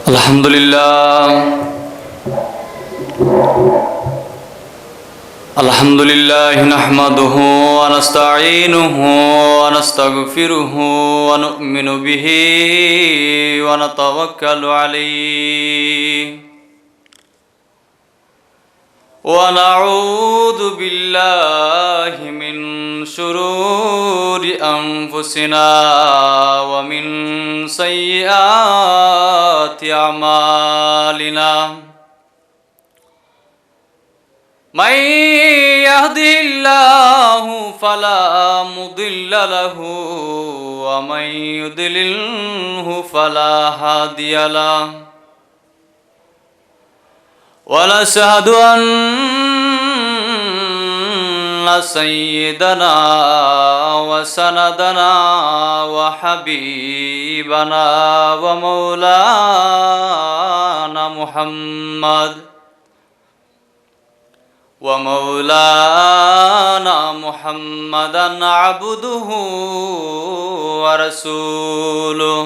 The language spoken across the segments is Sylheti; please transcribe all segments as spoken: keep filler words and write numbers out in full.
الحمد لله. الحمد لله نحمده ونستعينه ونستغفره ونؤمن به ونتوكل عليه. ونعوذ بالله من شرور أنفسنا ومن سيئات أعمالنا. من يهده الله فلا مضل له ومن يضلله فلا هادي له. ونشهد أن سيدنا وسندنا وحبيبنا ومولانا محمد، ومولانا محمدا عبده ورسوله،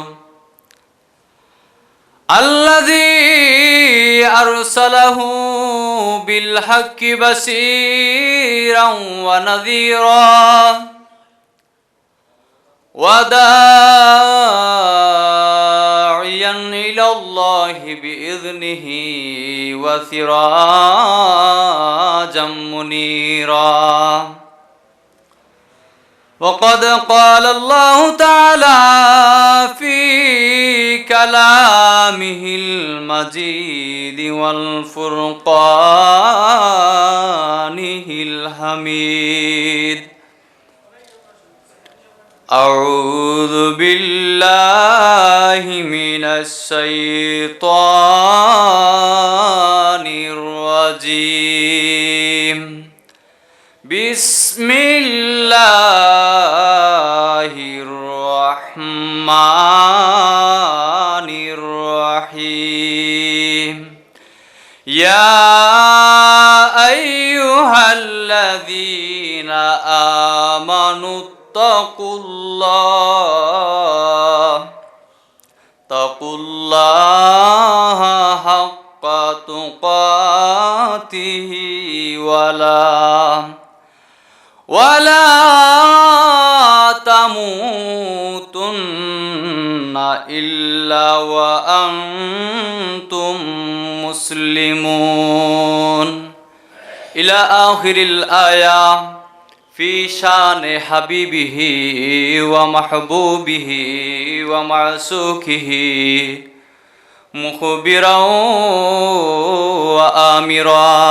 الذي أرسله بالحق بشيرا ونذيرا وداعيا إلى الله بإذنه وسراجا منيرا. وقد قال الله تعالى في كلامه المجيد والفرقانه الحميد: أعوذ بالله من الشيطان الرجيم. بسم الله الرحمن الرحيم. يا أيها الذين آمنوا اتقوا الله، اتقوا الله حق تقاته ولا، ولا تموتن إلا وأنتم مسلمون. إلى آخر الآية. في شان حبيبه ومحبوبه ومعشوقه مخبرا وآمرا: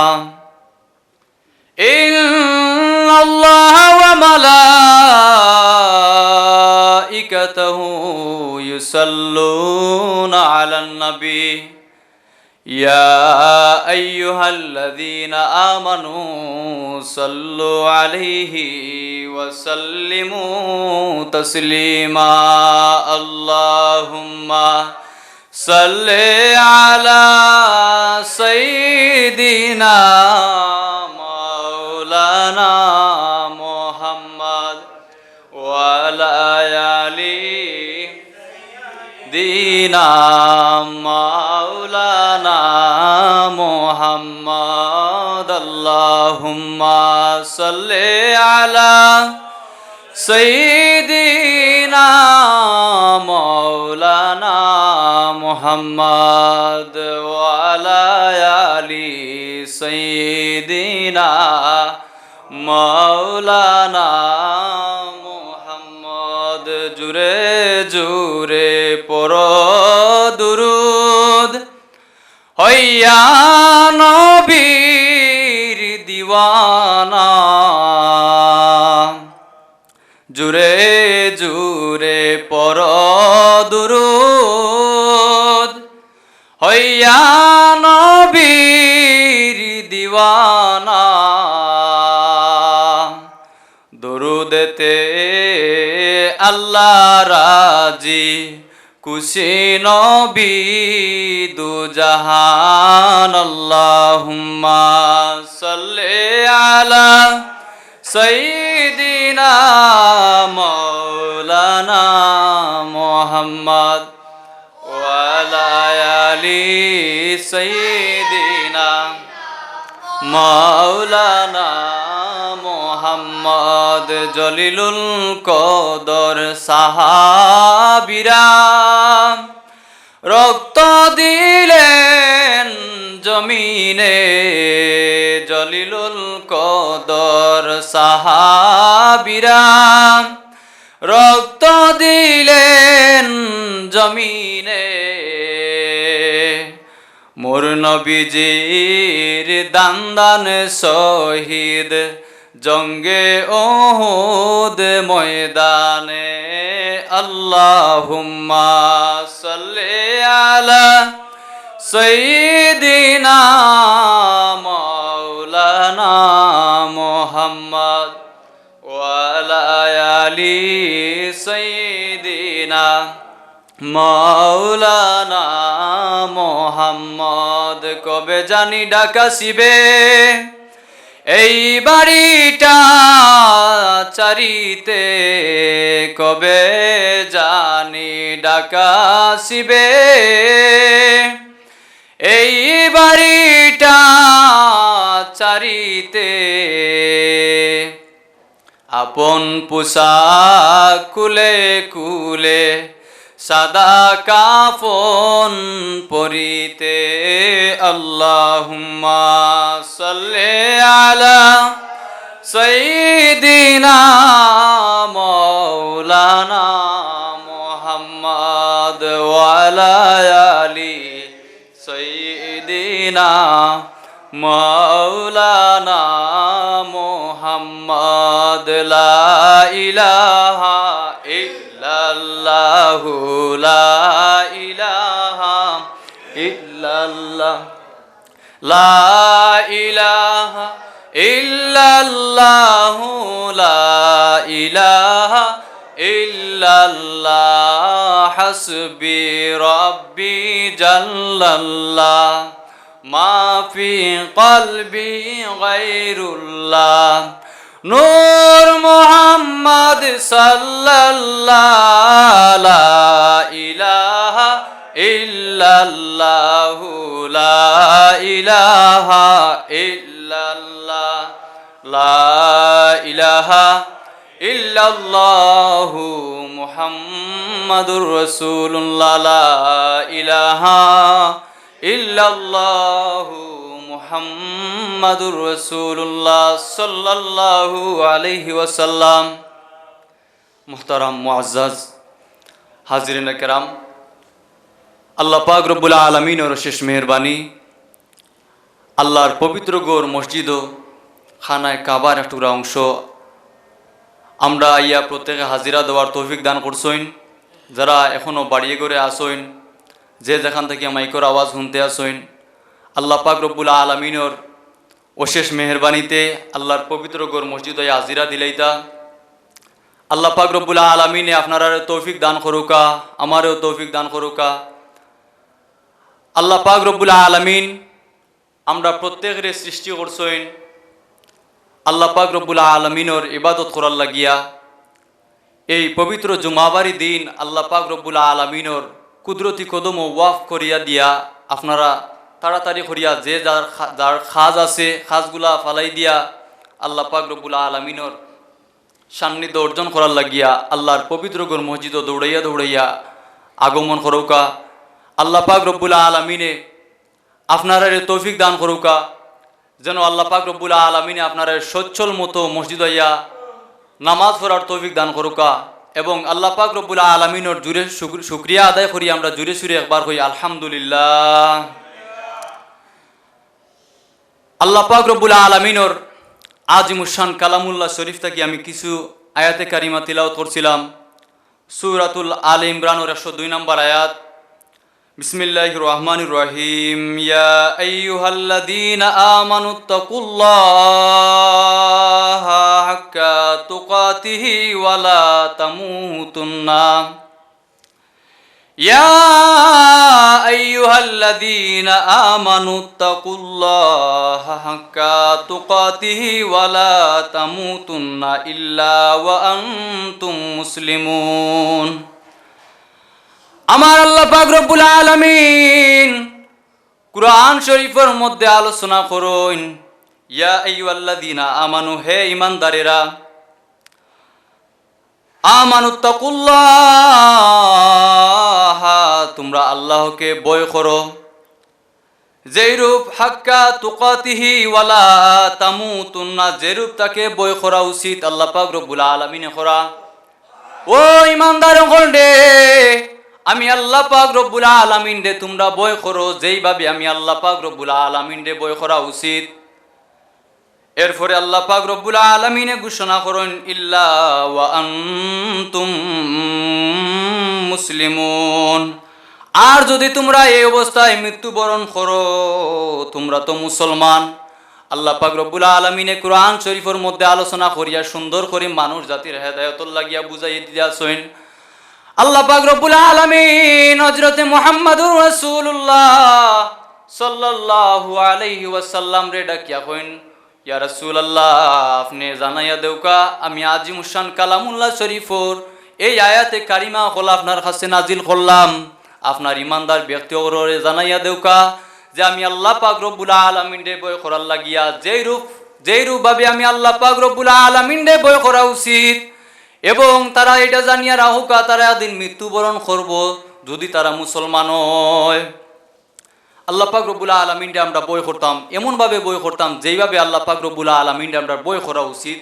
إن الله وملائكته يصلون على النبي، يا أيها الذين آمنوا صلوا عليه وسلموا تسليما. اللهم صل على سيدنا مولانا محمد وعلى آل سيدنا مولانا محمد. اللهم صل على سيدنا مولانا محمد وعلى آل سيدنا مولانا محمد। জোরে জোরে পড়ো দুরুদ, হইয়া নবীর দিওয়ানা। জোরে জোরে পড়ো দুরুদ, হইয়া নবীর দিওয়ানা। দুরুদেতে আল্লাহ রাজি, খুশি নবী দুজাহান। আল্লাহুম্মা সাল্লি আলা সাইয়্যিদিনা মাওলানা মুহাম্মদ ওয়া আলা আলী সৈয়দিনা মাওলানা মোহাম্মদ। জলিলুল কদর সাহাবীরা রক্ত দিলেন জমিনে। জলিলুল কদর সাহাবীরা রক্ত দিলেন জমিনে। মোর নবীজির দান দান শহীদ জঙ্গে উহুদ ময়দানে। আল্লাহুম্মা সাল্লি আলা সাইয়্যিদিনা মাওলানা মুহাম্মদ ওয়া আলা আলি সাইয়্যিদিনা মাওলানা মোহাম্মদ। কবে জানি ডাক আসিবে এই বাড়িটা ছাড়িতে, কবে জানি ডাক আসিবে এই বাড়িটা ছাড়িতে। আপন পোশাক খুলে খুলে সাদা কাফন পরিতে। আল্লাহুম্মা সাল্লি আলা সাইয়্যিদিনা মাওলানা মুহাম্মদ ওয়া আলা আলি সাইয়্যিদিনা মাওলানা মুহাম্মদ। লা ইলাহা ইল্লাল্লাহু, লা ইলাহা ইল্লাল্লাহ, লা ইলাহা ইল্লাল্লাহু, লা ইলাহা ইল্লাল্লাহ। হাসবি রাব্বি জাল্লাল্লাহ, মা ফি কলবি গায়রুল্লাহ। নূর মুহাম্মদ সাল্লাল্লাহ, লা ইলাহা ইল্লাল্লাহু, লা ইলাহা ইল্লাল্লাহ, লা ইলাহা ইল্লাল্লাহু মুহাম্মাদুর রাসূলুল্লাহ, লা ইলাহা ইল্লাল্লাহু মুহাম্মাদুর রাসূলুল্লাহ সাল্লাল্লাহু আলাইহি ওয়াসাল্লাম। মুহতারাম মুআজ্জাজ হাজিরিনে কেরাম, আল্লাহ পাক রব্বুল আলামিনর অশেষ মেহেরবানি, আল্লাহর পবিত্র ঘর মসজিদো খানায়ে কাবার এক টুকরা অংশ আমরা আইয়া প্রত্যেকে হাজিরা দেওয়ার তৌফিক দান করছইন। যারা এখনো বাড়িয়ে ঘরে আছইন, যে যেখান থাকি মাইকর আওয়াজ হুনতে আছইন, আল্লাহ পাক রব্বুল আলামিনর অশেষ মেহেরবানিতে আল্লাহর পবিত্র ঘর মসজিদো আইয়া হাজিরা দিলাইতা। আল্লাহ পাক রব্বুল আলামিনে আপনারারে তৌফিক দান করুকা, আমারেও তৌফিক দান করুকা। আল্লাহ পাক রব্বুল আলামিন আমরা প্রত্যেকরে সৃষ্টি করছইন আল্লাহ পাক রব্বুল আলামিনর ইবাদত করার লাগিয়া। এই পবিত্র জুমাবারি দিন আল্লাহ পাক রব্বুল আলামিনর কুদরতি কদমো ওয়াকফ করিয়া দিয়া আপনারা তাড়াতাড়ি করিয়া যে যার খা-, যার কাজ আছে, কাজগুলা ফালাই দিয়া আল্লাহ পাক রব্বুল আলামিনর সান্নিধ্য অর্জন করার লাগিয়া আল্লাহর পবিত্র ঘর মসজিদো দৌড়াইয়া দৌড়াইয়া আগমন করুকা। আল্লাহ পাক রব্বুল আলামিনে আপনারারে তৌফিক দান করুকা, যেন আল্লাহ পাক রব্বুল আলামিনে আপনারারে সচ্ছল মতো মসজিদ আইয়া নামাজ পড়ার তৌফিক দান করুকা। এবং আল্লাহ পাক রব্বুল আলামিনর জুরে শুক-, শুকরিয়া আদায় করি আমরা জুরে সুরে একবার কই আলহামদুলিল্লাহ। আল্লাহ পাক রব্বুল আলামিনর আজিমুশান কালামুল্লাহ শরীফ থাকি আমি কিছু আয়াতে কারিমা তিলাওয়াত করছিলাম। সূরাতুল আলে ইমরানর একশো দুই নম্বর আয়াত। বিসমিল্লাহির রহমানির রহিম। ইয়া আইয়ুহাল্লাযীনা আমানুত্তাকুল্লাহা হাক্কা তুকাতিহি ওয়া লা তামুতুন্না يا أيها الذين آمنوا اتقوا الله حق تقاته ولا تموتن إلا وأنتم مسلمون. আমার আল্লাহ পাক রব্বুল আলামিন কুরআন শরীফর মধ্যে আলোচনা করইন, ইয়া আইয়ুহাল্লাযীনা আমানু, হে ঈমানদারেরা, আমানুত্তাকুল্লাহা, তুমরা আল্লাহকে ভয় করো। যেইরূপ হাক্কা তুকাতিহি ওয়ালা তামুতুন্না, যেরূপ তাকে ভয় করা উচিত আল্লাহ পাক রব্বুল আলামিনে করা। ও ইমানদার অকল রে, আমি আল্লাহ পাক রব্বুল আলামিনরে তুমরা ভয় করো, যেইভাবে আমি আল্লাহ পাক রব্বুল আলামিনরে ভয় করা উচিত। এরপরে আল্লাহ পাক রব্বুল আলামিনে ঘোষণা করইন, ইল্লা ওয়া আনতুম মুসলিমুন। আর যদি তুমরা এই অবস্থায় মৃত্যুবরণ করো, তুমরা তো মুসলমান। আল্লাহ পাক রব্বুল আলামিনে কুরআন শরীফর মধ্যে আলোচনা করিয়া সুন্দর করি মানুষ জাতির হেদায়তর লাগিয়া বুঝাইয়া দিয়াছইন। আল্লাহ পাক রব্বুল আলামিন হযরতে মুহাম্মাদুর রাসূলুল্লাহ সাল্লাল্লাহু আলাইহি ওয়াসাল্লামরে ডাকিয়া কইন, ইয়া রাসূলুল্লাহ, আপনে জানাইয়া দেউকা, আমি আজিমুশান কালামুল্লাহ শরীফর এই আয়াতে কারিমা অকল আপনার কাছে নাজিল করলাম, আপনার ইমানদার ব্যক্তি অকলরে জানাইয়া দেউকা যে আমি আল্লাহ পাক রব্বুল আলামিনরে ভয় করার লাগিয়া যেইরূপ, যেইরূপ ভাবে আমি আল্লাহ পাক রব্বুল আলামিনরে ভয় করা উচিত, এবং তারা এটা জানিয়া রাখউকা, তারা একদিন মৃত্যুবরণ করবো, যদি তারা মুসলমান অয়। আল্লাহ পাক রব্বুল আলামিনরে আমরা ভয় করতাম, এমনভাবে ভয় করতাম, যেইভাবে আল্লাহ পাক রব্বুল আলামিনরে আমরা ভয় করা উচিত।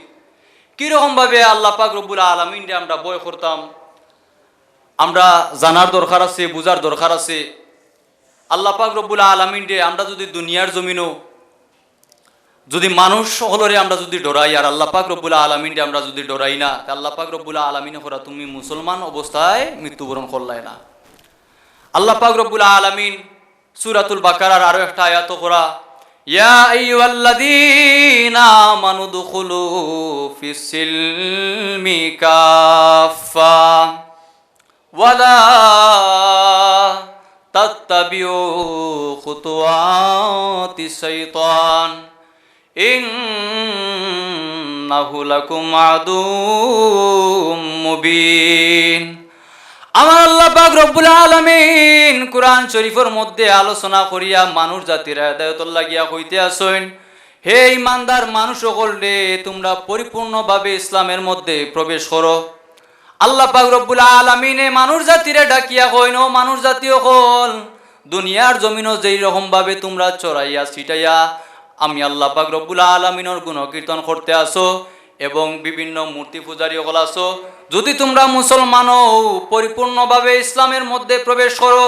কিরকমভাবে আল্লাহ পাক রব্বুল আলামিনরে আমরা ভয় করতাম, আমরা জানার দরকার আছে, বুঝার দরকার আছে। আল্লাহ পাক রব্বুল আলামিনরে আমরা যদি দুনিয়ার জমিনো যদি মানুষ অকলরে আমরা যদি ডরাই, আর আল্লাহ পাক রব্বুল আলামিনরে আমরা যদি ডরাই না, তে আল্লাহ পাক রব্বুল আলামিনে কইরা তুমি মুসলমান অবস্থায় মৃত্যুবরণ করলায় না। আল্লাহ পাক রব্বুল আলামিন সূরাতুল বাকারার আরো একটা আয়াতো কইরা, ইয়া আইয়ুহাল্লাযীনা আমানু উদখুলু ফিস সিলমি কাফফা ওয়ালা তাত্তাবিউ খুতুওয়াতিশ শাইতান ইন্নাহু লাকুম আদুউম মুবিন। আমার আল্লাহ পাক রব্বুল আলামিন কুরআন শরীফর মধ্যে আলোচনা করিয়া মানুষ জাতির হেদায়তর লাগিয়া কইতে আছইন, হে ইমানদার মানুষ অকল রে, তুমরা পরিপূর্ণভাবে ইসলামের মধ্যে প্রবেশ করো। আল্লাহ পাক রব্বুল আলামিনে মানুষ জাতিরে ডাকিয়া কইন, ও মানুষ জাতি অকল, দুনিয়ার জমিনো যেই রকম ভাবে তুমরা চরাইয়া ছিটাইয়া আমি আল্লাহ পাক রব্বুল আলামিনর গুণকীর্তন করতে আছো এবং বিভিন্ন মূর্তি পূজারী অকল আছো, যদি তুমরা মুসলমান অও, পরিপূর্ণভাবে ইসলামের মধ্যে প্রবেশ করো,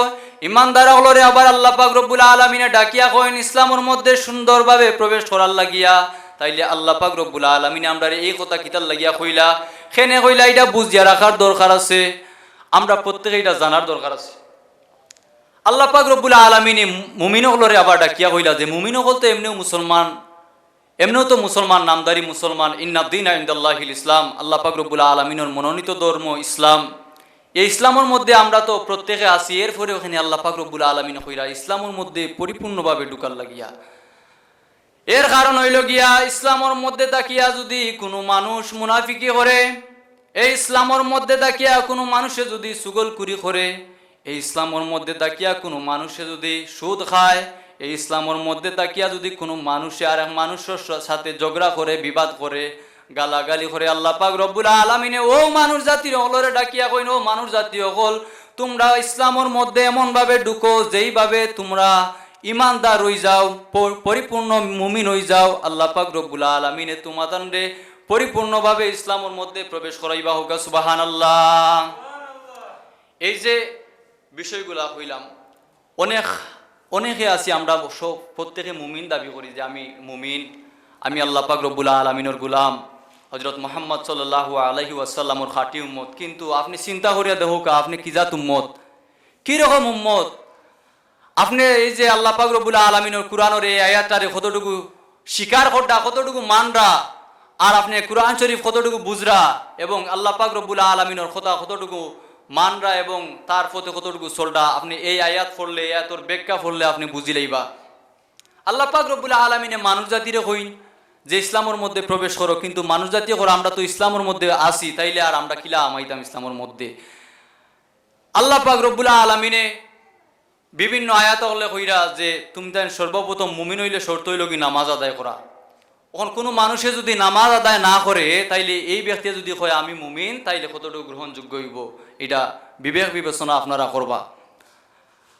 ইমানদার অকলরে আবার আল্লাহ পাক রব্বুল আলামিনে ডাকিয়া কইন ইসলামর মধ্যে সুন্দরভাবে প্রবেশ করার লাগিয়া, তাইলে আল্লাহ পাক রব্বুল আলামিনে আমরারে এই কথা কিতার লাগিয়া কইলা, কেনে কইলা, এটা বুঝিয়া রাখার দরকার আছে, আমরা প্রত্যেকে এটা জানার দরকার আছে। আল্লাহ পাক রব্বুল আলামিনে মুমিন অকলরে আবার ডাকিয়া কইলা যে মুমিন অকল তো এমনেও মুসলমান, এমনেও তো মুসলমান, নামধারী মুসলমান, ইন্নাদ্দীনা ইনদাল্লাহিল ইসলাম, আল্লাহ পাক রব্বুল আলামিনর মনোনীত ধর্ম ইসলাম। এই ইসলামর মধ্যে আমরা তো প্রত্যেকে আছি, এরপরেও কেনে আল্লাহ পাক রব্বুল আলামিনে কইরা ইসলামর মধ্যে পরিপূর্ণভাবে ঢুকার লাগিয়া। এর কারণ অইলো গিয়া, ইসলামর মধ্যে থাকিয়া যদি কুনু মানুষ মুনাফিকি করে, এই ইসলামর মধ্যে থাকিয়া কুনু মানুষে যদি চুগলখুরি করে, এই ইসলামর মধ্যে থাকিয়া কুনু মানুষে যদি সুদ খায়, এই ইসলামর মধ্যে থাকিয়া যদি কুনু মানুষে আরেক মানুষর স-, সাথে ঝগড়া করে, বিবাদ করে, গালাগালি করে, আল্লাহ পাক রব্বুল আলামিনে অউ মানুষ জাতির অকলরে ডাকিয়া কইন, ও মানুষ জাতি অকল, তুমরা ইসলামর মধ্যে এমনভাবে ঢুকো যেইভাবে তুমরা ইমানদার অইযাও, প-, পরিপূর্ণ মুমিন অইযাও, আল্লাহ পাক রব্বুল আলামিনে তুমাতানরে পরিপূর্ণভাবে ইসলামর মধ্যে প্রবেশ করাইবা। কউক্কা সুবহানাল্লাহ। এই যে বিষয়গুলা কইলাম, অনেক, অনেকে আছি আমরা সব, প্রত্যেকে মুমিন দাবি করি যে আমি মুমিন, আমি আল্লাহ পাক রব্বুল আলামিনর গোলাম, হযরত মুহাম্মদ সাল্লাল্লাহু আলাইহি ওয়াসাল্লামর খাঁটি উম্মত। কিন্তু আপনে চিন্তা করিয়া দেখউক্কা, আপনে কি জাত উম্মত, কি রকম উম্মত? আপনে এই যে আল্লাহ পাক রব্বুল আলামিনর কুরআনর এই আয়াতটারে কতটুকু স্বীকার কররা, কতটুকু মানরা, আর আপনে কুরআন শরীফ কতটুকু বুঝরা এবং আল্লাহ পাক রব্বুল আলামিনর কথা কতটুকু মানরা এবং তার পথে কতটুকু চলরা, আপনে এই আয়াত পড়লে, এই আয়াতর ব্যাখ্যা পড়লে আপনে বুঝিলাইবা। আল্লাহ পাক রব্বুল আলামিনে মানুষ জাতিরে কইন যে ইসলামর মধ্যে প্রবেশ করো, কিন্তু মানুষ জাতি কইরা আমরা তো ইসলামর মধ্যে আছি, তাইলে আর আমরা কিলা হামাইতাম ইসলামর মধ্যে? আল্লাহ পাক রব্বুল আলামিনে বিভিন্ন আয়াত অকলে কইরা যে, "তুমি তাইন সর্বপ্রথম মুমিন অইলে শর্ত অইলো গি নামাজ আদায় করা।" অখন কুনু মানুষে যুদি নামাজ আদায় না করে, তাইলে এই ব্যক্তিয়ে যুদি কয়, "আমি মুমিন", তাইলে কতটুকু গ্রহণযোগ্য অইবো? ইটা বিবেক বিবেচনা আপনারা করবা।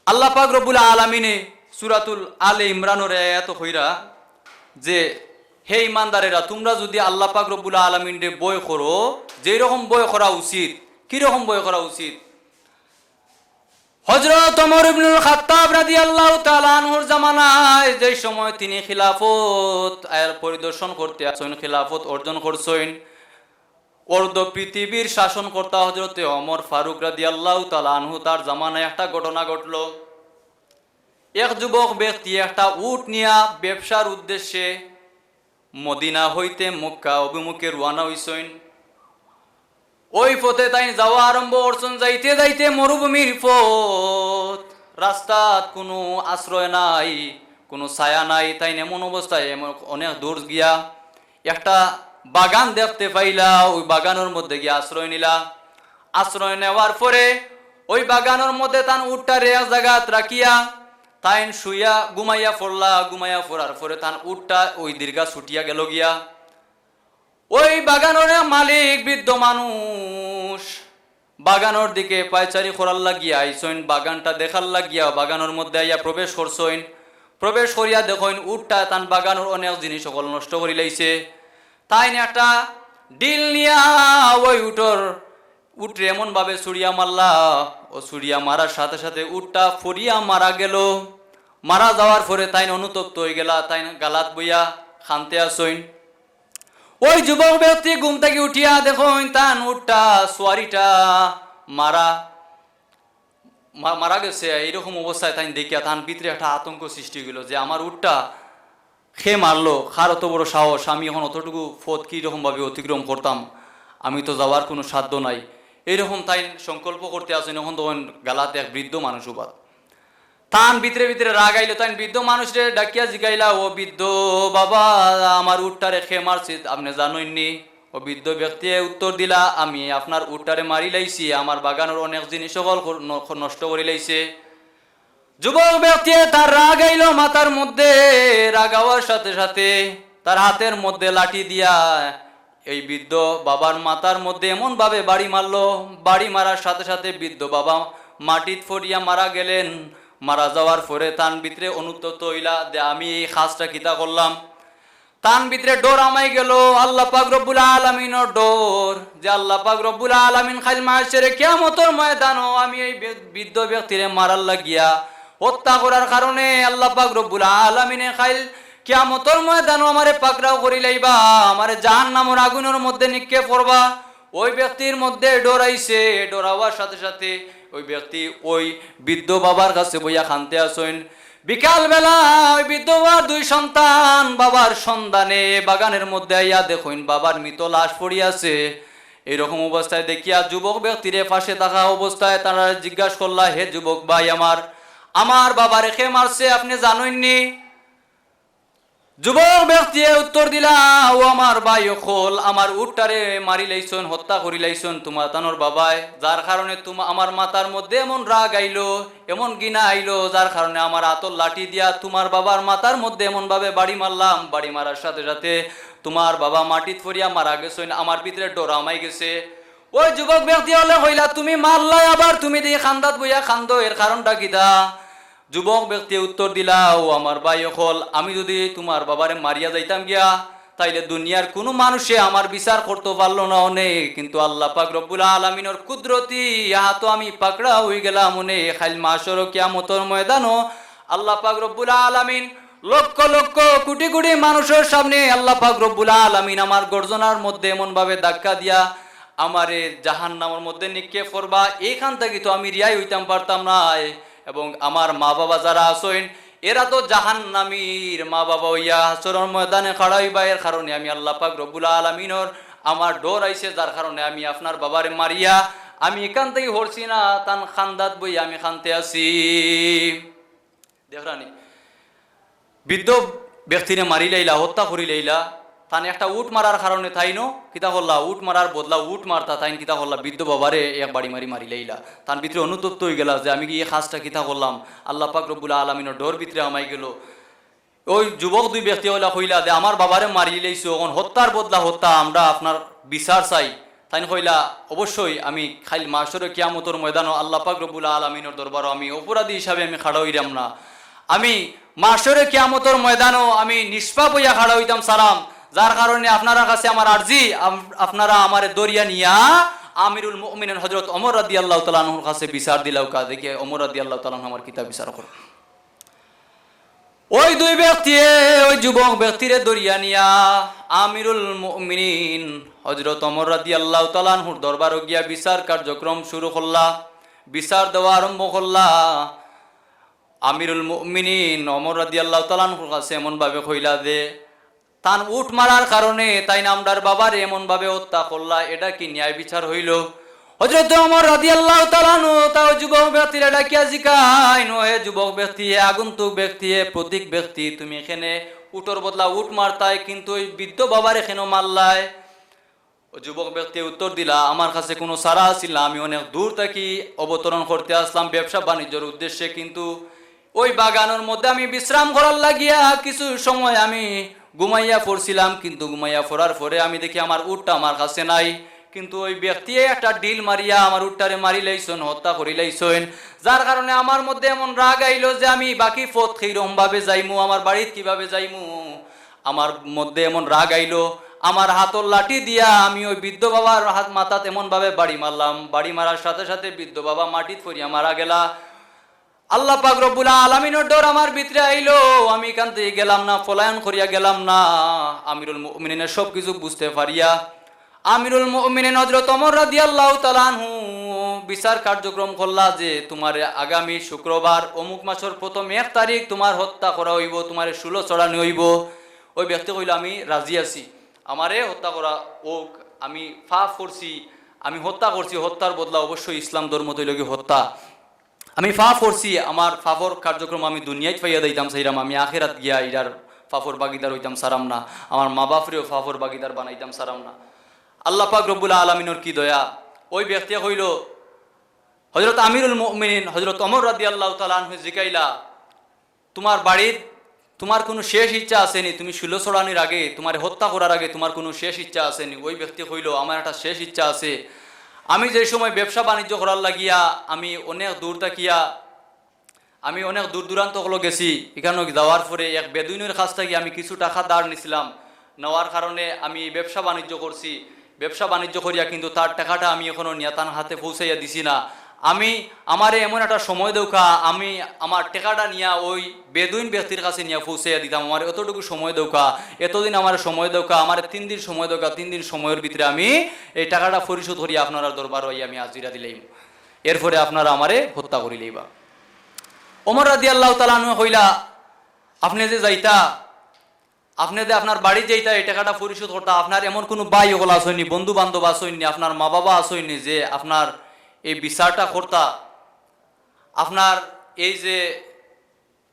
আল্লাহ পাক রব্বুল আলামিনে সূরাতুল আলে ইমরানর আয়াত কইরা যে, "হে ইমানদারেরা, তুমরা যুদি আল্লাহ পাক রব্বুল আলামিনরে ভয় করো, যেই রকম ভয় করা উচিত।" কি রকম ভয় করা উচিত? হযরত ওমর ইবনুল খাত্তাব রাদিয়াল্লাহু তাআলা আনহুর জামানায় যেই সময় তিনি খিলাফত আয়ার পরিদর্শন করতে আছইন, খিলাফত অর্জন করছইন, অর্ধ পৃথিবীর শাসনকর্তা হযরতে ওমর ফারুক রাদিয়াল্লাহু তাআলা আনহু, তার জামানায় একটা ঘটনা ঘটলো। এক যুবক ব্যক্তি একটা উট নিয়া ব্যবসার উদ্দেশ্যে মদিনা হইতে মক্কা অভিমুখে রওয়ানা হইছইন। ওই পথে তাইন যাওয়া আরম্ভ করছইন। যাইতে যাইতে মরুভূমির পথ, রাস্তাত কুনু আশ্রয় নাই, কুনু ছায়া নাই। তাইন এমন অবস্থায় এমন অনেক দূর গিয়া একটা বাগান দেখতে পাইলা, ওই বাগানর মধ্যে গিয়া আশ্রয় নিলা। আশ্রয় নেওয়ার পরে ওই বাগানর মধ্যে তান উটটারে এক জাগাত রাখিয়া তাইন শুইয়া ঘুমাইয়া পড়লা। ঘুমাইয়া পড়ার পরে তান উটটা ওই দীর্ঘা ছুটিয়া গেল গিয়া। ওই বাগানর এক মালিক বৃদ্ধ মানুষ বাগানর দিকে পায়চারি করার লাগিয়া আইছইন, বাগানটা দেখার লাগিয়া বাগানর মধ্যে আইয়া প্রবেশ করছইন। প্রবেশ করিয়া দেখইন উটটা তান বাগানর অনেক জিনিস সকল নষ্ট করি লাইছে। তাইন একটা ডিল নিয়া ওই উটর, উটরে এমনভাবে ছুড়িয়া মারলা, ও ছুড়িয়া মারার সাথে সাথে উটটা ফড়িয়া মারা গেল। মারা যাওয়ার পরে তাইন অনুতপ্ত হয়ে গেলা, তাইন গালাত বইয়া খানতে আছইন। ওই যুবক ব্যক্তি ঘুম থাকি উঠিয়া দেখইন তান উটটা, সোয়ারিটা মারা, মা-, মারা গেছে। এইরকম অবস্থায় তাইন দেখিয়া তান ভিতরে একটা আতঙ্ক সৃষ্টি হইল যে, "আমার উটটা খে মারলো, কার অত বড় সাহস, আমি এখন অতটুকু পথ কি রকমভাবে অতিক্রম করতাম, আমি তো যাওয়ার কোনো সাধ্য নাই।" এইরকম তাইন সংকল্প করতে আছইন, এখন তখন গালাত এক বৃদ্ধ মানুষ উবাত। তান ভিতরে ভিতরে রাগ আইলো, তাইন বৃদ্ধ মানুষরে ডাকিয়া জিগাইলা, "ও বৃদ্ধ বাবা, আমার উটটারে খে মারছে, আপনে জানইন নি?" ও বৃদ্ধ ব্যক্তিয়ে উত্তর দিলা, "আমি আপনার উটটারে মারি লাইছি, আমার বাগানর অনেক জিনিস সকল কর-, ন-, নষ্ট করি লাইছে।" যুবক ব্যক্তিয়ে তার রাগ আইলো মাথার মধ্যে, রাগ আওয়ার সাথে সাথে তার হাতের মধ্যে লাঠি দিয়া এই বৃদ্ধ বাবার মাথার মধ্যে এমনভাবে বাড়ি মারলো, বাড়ি মারার সাথে সাথে বৃদ্ধ বাবা মাটিত পড়িয়া মারা গেলেন। মারা যাওয়ার পরে তান ভিতরে অনুতপ্ত হইলা যে, "আমি এই কাজটা কিতা করলাম?" তান ভিতরে ডর আমাই গেল, আল্লাহ পাক রব্বুল আলামিনর ডর, যে আল্লাহ পাক রব্বুল আলামিন কাইল মাহশরে কিয়ামতর ময়দানো আমি এই বৃ-, বৃদ্ধ ব্যক্তিরে মারার লাগিয়া, হত্যা করার কারণে আল্লাহ পাক রব্বুল আলামিনে কাইল কিয়ামতর ময়দানো আমারে পাকড়াও করি লাইবা, আমারে জাহান্নামর আগুনর মধ্যে নিক্ষেপ করবা। ওই ব্যক্তির মধ্যে ডর আইছে, ডর আওয়ার সাথে সাথে ওই ব্যক্তি ওই বৃদ্ধ বাবার কাছে বইয়া কানতে আছইন। বিকালবেলা ওই বৃদ্ধ বাবার দুই সন্তান বাবার সন্ধানে বাগানের মধ্যে আইয়া দেখইন বাবার মৃত লাশ পড়ি আছে। এইরকম অবস্থায় দেখিয়া যুবক ব্যক্তিরে পাশে থাকা অবস্থায় তারা জিজ্ঞাসা করলা, "হে যুবক ভাই আমার, আমার বাবারে খে মারছে, আপনে জানইন নি?" যুবক ব্যক্তিয়ে উত্তর দিলা, "ও আমার ভাই অকল, আমার উটটারে মারি লাইছইন, হত্যা করি লাইছইন তুমার তানর বাবায়, যার কারণে তুমা-, আমার মাথার মধ্যে এমন রাগ আইলো, এমন ঘৃণা আইলো, যার কারণে আমার আতর লাঠি দিয়া তুমার বাবার মাথার মধ্যে এমনভাবে বাড়ি মারলাম, বাড়ি মারার সাথে সাথে তুমার বাবা মাটিত পড়িয়া মারা গেছইন, আমার ভিতরে ডর আমাই গেছে।" ওই যুবক ব্যক্তি অকলে কইলা, "তুমি মারলাই আবার তুমি দি কান্দাত বইয়া কান্দো, এর কারণটা কিতা?" যুবক ব্যক্তিয়ে উত্তর দিলা, "ও আমার ভাই অকল, আমি যুদি তুমার বাবারে মারিয়া যাইতাম গিয়া, তাইলে দুনিয়ার কুনু মানুষে আমার বিচার করতো পারলো না অনে, কিন্তু আল্লাহ পাক রব্বুল আলামিনর কুদরতি হাতো আমি পাকড়া অই গেলাম অনে। কাইল মাহশর কিয়ামতর ময়দানো আল্লাহ পাক রব্বুল আলামিন লক্ষ লক্ষ কোটি কোটি মানুষর সামনে আল্লাহ পাক রব্বুল আলামিন আমার গর্দনার মধ্যে এমনভাবে ধাক্কা দিয়া আমারে জাহান্নামর মধ্যে নিক্ষেপ করবা, এইখান থাকি তো আমি রিহাই অইতাম পারতাম নায়।" এবং আমার মা বাবা যারা আছইন, এরা তো জাহান্নামীর মা বাবা অইয়া হাশরর ময়দানে খাড়া অইবা। এর কারণে আমি আল্লাহ পাক রব্বুল আলামিনর আমার ডর আইছে, যার কারণে আমি আপনার বাবারে মারিয়া আমি এখান থাকি হরছি না, তান কান্দাত বইয়া আমি কানতে আছি। দেখরানি, বৃদ্ধ ব্যক্তিরে মারি লাইলা, হত্যা করি লাইলা, তান একটা উট মারার কারণে তাইনও কিতা করলা, উট মারার বদলা উট মারতা, তাইন কিতা করলা, বৃদ্ধ বাবারে এক বাড়ি মারি মারিলাইলা। তান ভিতরে অনুতপ্ত অইগেলা যে আমি কি ই কাজটা কিতা করলাম, আল্লাহ পাক রব্বুল আলামিনর ডর ভিতরে হামাইগেলো। ওই যুবক দুই ব্যক্তি অইলা কইলা যে, "আমার বাবারে মারিলাইছো, অখন হত্যার বদলা হত্যা, আমরা আপনার বিচার চাই।" তাইন কইলা, "অবশ্যই আমি কাইল মাশরে কিয়ামতর ময়দানো আল্লাহ পাক রব্বুল আলামিনর দরবারো আমি অপরাধী হিসাবে আমি খাড়া অইরাম না, আমি মাশরে কিয়ামতর ময়দানো আমি নিষ্পাপ অইয়া খাড়া অইতাম চাইরাম, যার কারণে আপনারার কাছে আমার আরজি, আম-, আপনারা আমারে ধরিয়া নিয়া আমিরুল মুমিনিন হযরত ওমর রাদিয়াল্লাহু তাআলা আনহুর কাছে বিচার দিলাউক্কা, দেখি ওমর রাদিয়াল্লাহু তাআলা আনহু আমার কিতা বিচার করে।" ওই দুই ব্যক্তিয়ে ওই যুবক ব্যক্তিরে ধরিয়া নিয়া আমিরুল মুমিনিন হযরত ওমর রাদিয়াল্লাহু তাআলা আনহুর দরবারো গিয়া বিচার কার্যক্রম শুরু করলা, বিচার দেওয়া আরম্ভ করলা। আমিরুল মুমিনিন ওমর রাদিয়াল্লাহু তাআলা আনহুর কাছে এমনভাবে কইলা যে, তান উট মারার কারণে তাইন আমরার বাবারে এমনভাবে হত্যা করলা, এটা কি ন্যায় বিচার অইলো? হযরত ওমর রাদিয়াল্লাহু তাআলা আনহু তাও যুবক ব্যক্তিরে ডাকিয়া জিকাইন, "ও হে যুবক ব্যক্তি, হে আগন্তুক ব্যক্তি, হে পথিক ব্যক্তি, তুমি কেনে উটর বদলা উট মারতায়, কিন্তু ওই বৃদ্ধ বাবারে কেনে মারলায়?" ও যুবক ব্যক্তিয়ে উত্তর দিলা, "আমার কাছে কুনু চারা আছিল না, আমি অনেক দূর থাকি অবতরণ করতে আসলাম ব্যবসা বাণিজ্যর উদ্দেশ্যে, কিন্তু ওই বাগানর মধ্যে আমি বিশ্রাম করার লাগিয়া কিছু সময় আমি ঘুমাইয়া পড়ছিলাম, কিন্তু ঘুমাইয়া পড়ার পরে আমি দেখি আমার উটটা আমার কাছে নাই, কিন্তু ওই ব্যক্তিয়ে একটা ঢিল মারিয়া আমার উটটারে মারিলাইছইন, হত্যা করিলাইছইন, যার কারণে আমার মধ্যে এমন রাগ আইলো যে আমি বাকি পথ কিরকম ভাবে যাইমু, আমার বাড়িত কিভাবে যাইমু, আমার মধ্যে এমন রাগ আইলো, আমার হাতর লাঠি দিয়া আমি ওই বৃদ্ধ বাবার হাত মাথাত এমনভাবে বাড়ি মারলাম, বাড়ি মারার সাথে সাথে বৃদ্ধ বাবা মাটিত পড়িয়া মারা গেলা।" আল্লাহ পাক রব্বুল আলামিনর ডর আমার ভিতরে আইলো, আমি ইখান থাকি গেলাম না, পলায়ন করিয়া গেলাম না। আমিরুল মুমিনিনে সব কিছু বুঝতে পারিয়া আমিরুল মুমিনিন হযরত ওমর রাদিয়াল্লাহু তাআলা আনহু বিচার কার্যক্রম করলা যে, "তোমারে আগামী শুক্রবার অমুক মাসর প্রথম এক তারিখ তোমার হত্যা করা অইবো, তোমারে শূলে চড়ানি অইবো।" ওই ব্যক্তি কইলো, "আমি রাজি আছি, আমারে হত্যা করা অউক, আমি পাপ করছি, আমি হত্যা করছি, হত্যার বদলা অবশ্যই ইসলাম ধর্মত অইলো গি হত্যা।" আমি পাপ করছি, আমার পাপর কার্যক্রম আমি দুনিয়াত পাইয়া দিতাম চাইরাম, আমি আখেরাত গিয়া ইরার পাপর ভাগিদার অইতাম চাইরাম না, আমার মা বাপরেও পাপর ভাগিদার বানাইতাম চাইরাম না। আল্লাহ পাক রব্বুল আলামিনর কি দয়া, ওই ব্যক্তিয়ে কইলো, হযরত আমিরুল মুমিনিন হযরত ওমর রাদিয়াল্লাহু তাআলা আনহু জিকাইলা, "তোমার বাড়িত তোমার কুনু শেষ ইচ্ছা আছে নি? তুমি শূলে চড়ানির আগে, তোমারে হত্যা করার আগে তোমার কুনু শেষ ইচ্ছা আছে নি?" ওই ব্যক্তি কইলো, "আমার একটা শেষ ইচ্ছা আছে। আমি যে সময় ব্যবসা বাণিজ্য করার লাগিয়া আমি অনেক দূর থাকিয়া, আমি অনেক দূর দূরান্ত অকলো গেছি, ইখানো যাওয়ার পরে এক বেদুইনর কাছ থাকি আমি কিছু টাকা ধার নিছিলাম, নেওয়ার কারণে আমি ব্যবসা বাণিজ্য করছি, ব্যবসা বাণিজ্য করিয়া কিন্তু তার টাকাটা আমি এখনো নিয়া তান হাতে পৌঁছাইয়া দিছি না। আমি, আমারে এমন একটা সময় দেউক্কা, আমি আমার টাকাটা নিয়া ওই বেদুইন ব্যক্তির কাছে নিয়া পৌঁছাইয়া দিতাম, আমারে অতটুকু সময় দেউক্কা, এতদিন আমারে সময় দেউক্কা, আমারে তিন দিন সময় দেউক্কা, তিন দিন সময়র ভিতরে আমি এই টাকাটা পরিশোধ করিয়া আপনারার দরবারো আইয়া আমি হাজিরা দিলাইমু, এরপরে আপনারা আমারে হত্যা করিলাইবা।" ওমর রাদিয়াল্লাহু তাআলা আনহু কইলা, "আপনে যে যাইতা, আপনে যে আপনার বাড়িত যাইতা, এই টাকাটা পরিশোধ করতা, আপনার এমন কুনু ভাই অকল আছইন নি, বন্ধু বান্ধব আছইন নি, আপনার মা বাবা আছইন নি যে আপনার এই বিচারটা করতা? আপনার এই যে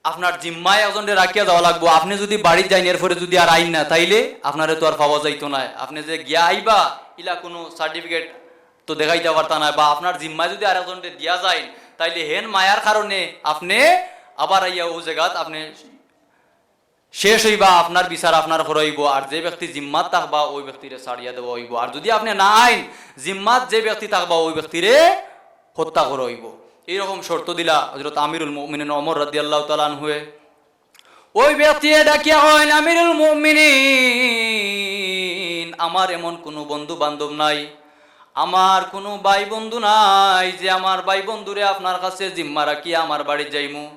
আপনার জিম্মায় একজনরে রাখিয়া যাওয়া লাগবো, আপনে যুদি বাড়িত যাইন, এরপরে যুদি আর আইন না, তাইলে আপনারে তো আর পাওয়া যাইতো নায়। আপনে যে গিয়া আইবা, ইলা কুনু certificate তো দেখাইতা পারতা নায়, বা আপনার জিম্মায় যুদি আর একজনরে দিয়া যাইন, তাইলে হেন মায়ার কারণে আপনে আবার আইয়া অউ জাগাত আপনে শেষ অইবা, আপনার বিচার আপনার করা অইবো। আর যে ব্যক্তি জিম্মাত থাকবা, ওই ব্যক্তিরে ছাড়িয়া দেওয়া অইবো। আর যুদি আপনে না আইন, জিম্মাত যে ব্যক্তি থাকবা, ওই ব্যক্তিরে হত্যা করা অইবো।" এইরকম শর্ত দিলা হযরত আমিরুল মুমিনিন ওমর রাদিয়াল্লাহু তাআলা আনহুয়ে। ওই ব্যক্তিয়ে ডাকিয়া কইন, "আমিরুল মুমিনিন, আমার এমন কুনু বন্ধু বান্ধব নাই, আমার কুনু ভাই বন্ধু নাই যে আমার ভাই বন্ধুরে আপনার কাছে জিম্মা রাখিয়া আমার বাড়িত যাইমু।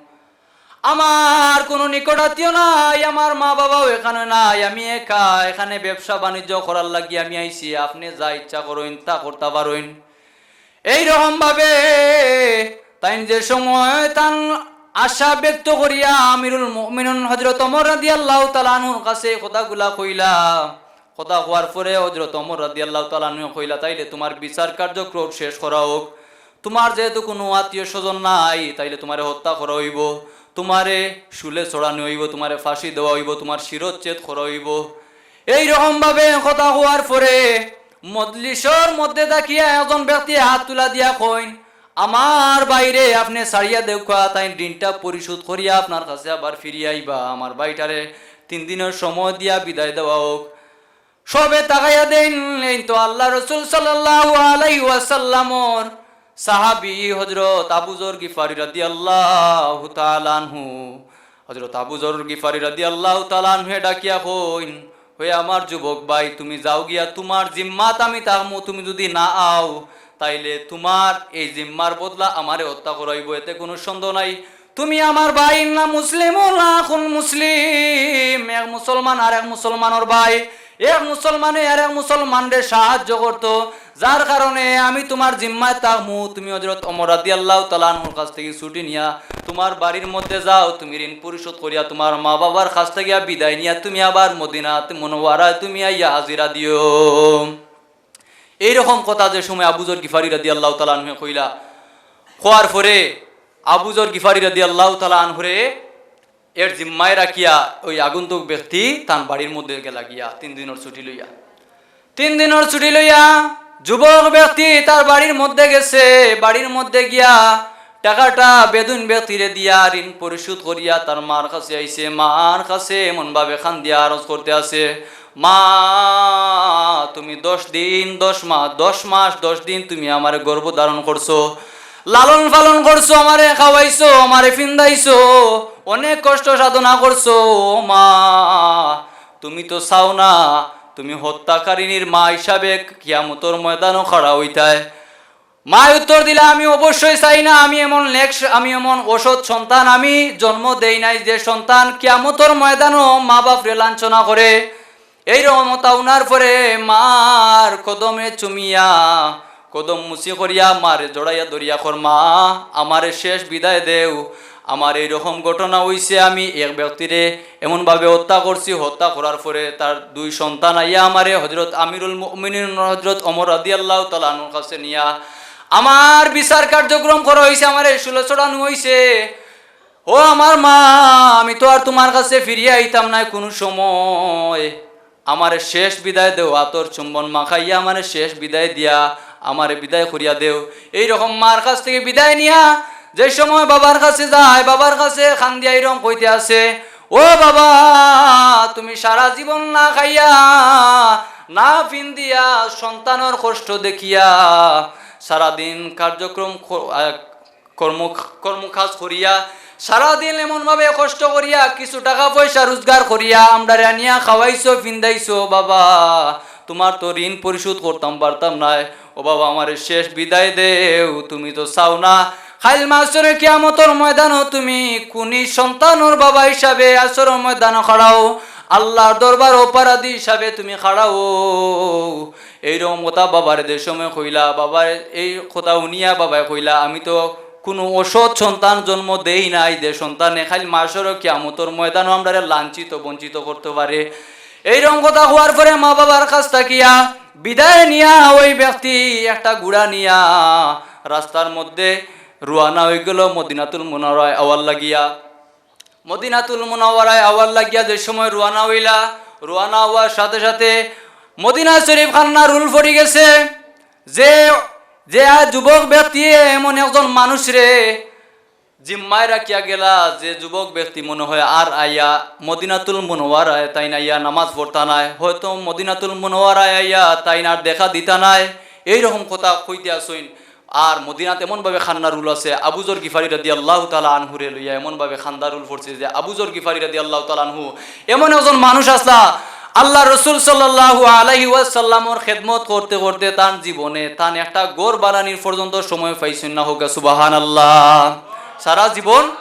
আমার কুনু নিকটাত্মীয় নাই, আমার মা বাবাও এখানে নাই, আমি একা এখানে ব্যবসা বাণিজ্য করার লাগি আমি আইছি, আপনে যা ইচ্ছা করইন তা করতা পারইন।" এইরকম ভাবে তাইন যে সময় তান আশা ব্যক্ত করিয়া আমিরুল মুমিনিন হযরত ওমর রাদিয়াল্লাহু তাআলা আনহুর কাছে কথাগুলা কইলা, কথা কওয়ার পরে হযরত ওমর রাদিয়াল্লাহু তাআলা আনহু কইলা, "তাইলে তোমার বিচার কার্যক্রম শেষ করা হোক, তোমার যেহেতু কুনু আত্মীয় স্বজন নাই, তাইলে তোমারে হত্যা করা অইবো, তোমারে শুলে চড়ানি অইবো, তোমারে ফাঁসি দেওয়া অইবো, তোমার শিরচ্ছেদ করা অইবো।" এই রকম ভাবে কথা কওয়ার পরে মজলিসর মধ্যে থাকিয়া একজন ব্যক্তি হাত তুলা দিয়া কইন, "আমার ভাইরে আপনে ছাড়িয়া দেউক্কা, তাইন ঋণটা পরিশোধ করিয়া আপনার কাছে আবার ফিরিয়া আইবা, আমার ভাইটারে তিন দিনর সময় দিয়া বিদায় দেওয়া হোক।" সবে তাকাইয়া দেইন, এই তো আল্লার রসুল সাল্লাল্লাহু আলাইহি ওয়াসাল্লামর সাহাবী হযরত আবু যর গিফারী রাদিয়াল্লাহু তাআলা আনহু। হযরত আবু যর গিফারী রাদিয়াল্লাহু তাআলা আনহুয়ে ডাকিয়া কইন, "হে আমার যুবক ভাই, তুমি যাও গিয়া, তুমার জিম্মাত আমি থাকমু, তুমি যুদি না আও, তাইলে তুমার এই জিম্মার বদলা আমারে হত্যা করাইবো, এতে কুনু সন্দেহ নাই। তুমি আমার ভাই, ইন্না মুসলিমুন আখুন মুসলিম, এক মুসলমান আর এক মুসলমানর ভাই, এক মুসলমানে আর এক মুসলমানরে সাহায্য করতো, যার কারণে আমি তুমার জিম্মায় থাকমু। তুমি হযরত ওমর রাদিয়াল্লাহু তাআলা আনহুর কাছ থাকি ছুটি নিয়া তুমার বাড়ির মধ্যে যাও, তুমি ঋণ পরিশোধ করিয়া তুমার মা বাবার কাছ থাকি বিদায় নিয়া তুমি আবার মদিনাত মুনাওয়ারায় তুমি আইয়া হাজিরা দিও।" এইরকম কথা যে সময় আবু যর গিফারী রাদিয়াল্লাহু তাআলা আনহুয়ে কইলা, কওয়ার পরে আবু যর গিফারী রাদিয়াল্লাহু তাআলা আনহুরে এর জিম্মায় রাখিয়া ওই আগন্তুক ব্যক্তি তান বাড়ির মধ্যে গেলা গিয়া তিন দিনর ছুটি লইয়া। তিন দিনর ছুটি লইয়া যুবক ব্যক্তি তার বাড়ির মধ্যে গেছে, বাড়ির মধ্যে গিয়া টাকাটা বেদুইন ব্যক্তিরে দিয়া ঋণ পরিশোধ করিয়া তার মার কাছে আইছে। মার কাছে এমন ভাবে কান্দিয়া আরজ করতে আছে, "মা, তুমি দশ দিন, দশ মাস, দশ মাস, দশ দিন তুমি আমারে গর্ভ ধারণ করছো, লালন পালন করছো, আমারে খাওয়াইছো, আমারে ফিন্দাইছো, অনেক কষ্ট সাধনা করছো। ও মা, তুমি তো চাও না তুমি হত্যাকারিনীর মা হিসাবে কিয়ামতর ময়দানো খাড়া অইতায়।" মায় উত্তর দিলা, "আমি অবশ্যই চাই না, আমি এমন নেক স-, আমি এমন অসৎ সন্তান আমি জন্ম দেই নাই যে সন্তান কিয়ামতর ময়দানো মা বাপরে লাঞ্ছনা করে।" এইরকম কথা হুনার পরে মার কদমে চুমিয়া, কদম মুচি করিয়া মারে জড়াইয়া ধরিয়া কর, "মা, আমারে শেষ বিদায় দেও, আমার এইরকম ঘটনা অইছে, আমি এক ব্যক্তিরে এমনভাবে হত্যা করছি, হত্যা করার পরে তার দুই সন্তান আইয়া আমারে হযরত আমিরুল মুমিনিন হযরত ওমর রাদিয়াল্লাহু তাআলা আনহুর কাছে নিয়া আমার বিচার কার্যক্রম করা অইছে, আমারে শুলে চড়ানো অইছে। ও আমার মা, আমি তো আর তুমার কাছে ফিরিয়া আইতাম নায় কুনু সময়। আমারে শেষ বিদায় দেও, আতর চুম্বন মাখাইয়া আমারে শেষ বিদায় দিয়া আমারে বিদায় করিয়া দেও।" এইরকম মার কাছ থাকি বিদায় নিয়া যে সময় বাবার কাছে যায়, বাবার কাছে কান্দিয়া এইরকম কইতে আছে, "ও বাবা, তুমি সারা জীবন না খাইয়া, না ফিন্দিয়া, সন্তানর কষ্ট দেখিয়া, সারাদিন কার্যক্রম ক-, আহ, কর্ম, কর্মকাজ করিয়া, সারাদিন এমনভাবে কষ্ট করিয়া, কিছু টাকা পয়সা রোজগার করিয়া, আমরারে আনিয়া খাওয়াইছো, ফিন্দাইছো, বাবা, তুমার তো ঋণ পরিশোধ করতাম পারতাম নায়। ও বাবা, আমারে শেষ বিদায় দেও, তুমি তো চাও না কাইল মাশরে কিয়ামতর ময়দানো তুমি খুনি সন্তানর বাবা হিসাবে হাশরর ময়দানো খাড়াও, আল্লার দরবার অপরাধী হিসাবে তুমি খাড়াও।" এইরকম কথা বাবারে যে সময় কইলা, বাবায় এই কথা হুনিয়া বাবায় কইলা, "আমি তো কুনু অসৎ সন্তান জন্ম দেই নাই, যে সন্তানে কাইল মাশরর কিয়ামতর ময়দানো আমরারে লাঞ্ছিত বঞ্চিত করতে পারে।" এইরকম কথা কওয়ার পরে মা বাবার কাছ থাকিয়া বিদায় নিয়া ওই ব্যক্তি একটা ঘোড়া নিয়া রাস্তার মধ্যে রওয়ানা অইগেলো মদিনাতুল মুনাওয়ারায় আওয়ার লাগিয়া। মদিনাতুল মুনাওয়ারায় আওয়ার লাগিয়া যে সময় রওয়ানা অইলা, রওয়ানা অওয়ার সাথে সাথে মদিনা শরীফ কান্নার রোল পড়ি গেছে। যে, যে যুবক ব্যক্তি এমন একজন মানুষরে জিম্মায় রাখিয়া গেলা, যে যুবক ব্যক্তি মনে হয় আর আইয়া মদিনাতুল মুনাওয়ারায় তাইন আইয়া নামাজ পড়তা নায়, হয়তো মদিনাতুল মুনাওয়ারায় আইয়া তাইন আর দেখা দিতা নায়, এইরকম কথা কইতে আছইন। আর মদিনাত এমনভাবে কান্নার রোল আছে, আবু যর গিফারী রাদিয়াল্লাহু তাআলা আনহুরে লইয়া এমনভাবে কান্দার রোল পড়ছে যে আবু যর গিফারী রাদিয়াল্লাহু তাআলা আনহু এমন একজন মানুষ আছলা, আল্লার রসুল সাল্লাল্লাহু আলাইহি ওয়াসাল্লামর খেদমত করতে করতে তান জীবনে তান একটা ঘর বানানির পর্যন্ত সময় পাইছইন না। হউক্কা সুবহানাল্লাহ। সারা জীবন,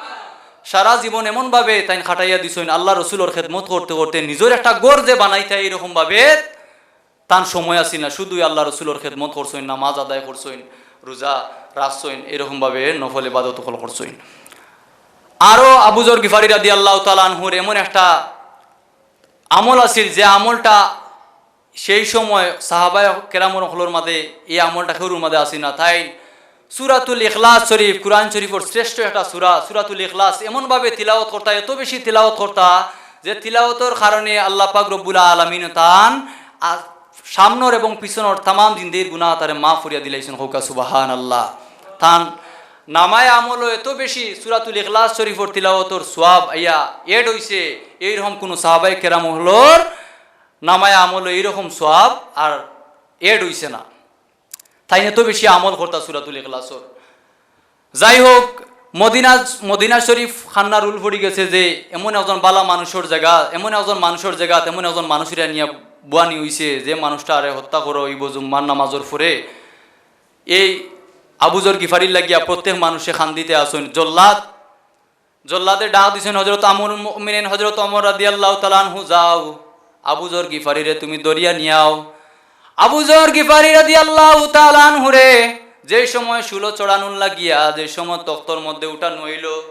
সারা জীবন এমনভাবে তাইন কাটাইয়া দিছইন, আল্লার রসুলর খেদমত করতে করতে নিজর একটা ঘর যে বানাইতা, এইরকমভাবে তান সময় আছিল না, শুধুই আল্লার রসুলর খেদমত করছইন, নামাজ আদায় করছইন, রোজা রাখছইন, এইরকমভাবে নফল ইবাদত অকল করছইন। আরো আবু যর গিফারী রাদিয়াল্লাহু তাআলা আনহুর এমন একটা আমল আছিল, যে আমলটা সেই সময় সাহাবায়ে কেরামর অকলর মাঝে, এই আমলটা কেউর মাঝে আছিল না। তাইন সূরাতুল ইখলাস শরীফ, কুরআন শরীফর শ্রেষ্ঠ একটা সূরা, সূরাতুল ইখলাস এমনভাবে তিলাওয়াত করতা, এত বেশি তিলাওয়াত করতা, যে তিলাওয়াতর কারণে আল্লাহ পাক রব্বুল আলামিন তান আ-, সামনর এবং পিছনর তামাম জিন্দেগির গুনাহ তারে মাফ করিয়া দিলাইছইন। কউক্কা সুবহানাল্লাহ। তান নামায়ে আমলো এত বেশি সূরাতুল ইখলাস শরীফর তিলাওয়াতর সওয়াব আইয়া add অইছে, এইরকম কুনু সাহাবায়ে কেরাম অকলর নামায়ে আমলো এইরকম সওয়াব আর add অইছে না। তাইন এত বেশি আমল করতা সূরাতুল ইখলাসর। যাই হউক, মদিনা, মদিনা শরীফ কান্নার রোল পড়ি গেছে যে এমন একজন বালা মানুষর জাগা, এমন একজন মানুষর জাগাত, এমন একজন মানুষরে আনিয়া বওয়ানি অইছে যে মানুষটারে হত্যা করা অইবো জুম্মার নামাজর পরে। এই আবু যর গিফারির লাগিয়া প্রত্যেক মানুষে কান্দিতে আছইন। জল্লাদ, জল্লাদে ডাক দিছইন হযরত আমিরুল মুমিনিন হযরত ওমর রাদিয়াল্লাহু তাআলা আনহু, "যাও, আবু যর গিফারিরে তুমি ধরিয়া নিয়াও।" আবু যর গিফারি রাদিয়াল্লাহু তাআলা আনহুরে যে সময় শুলো চড়ানোর লাগিয়া, যে সময় তখ্তর মধ্যে উঠানো অইলো,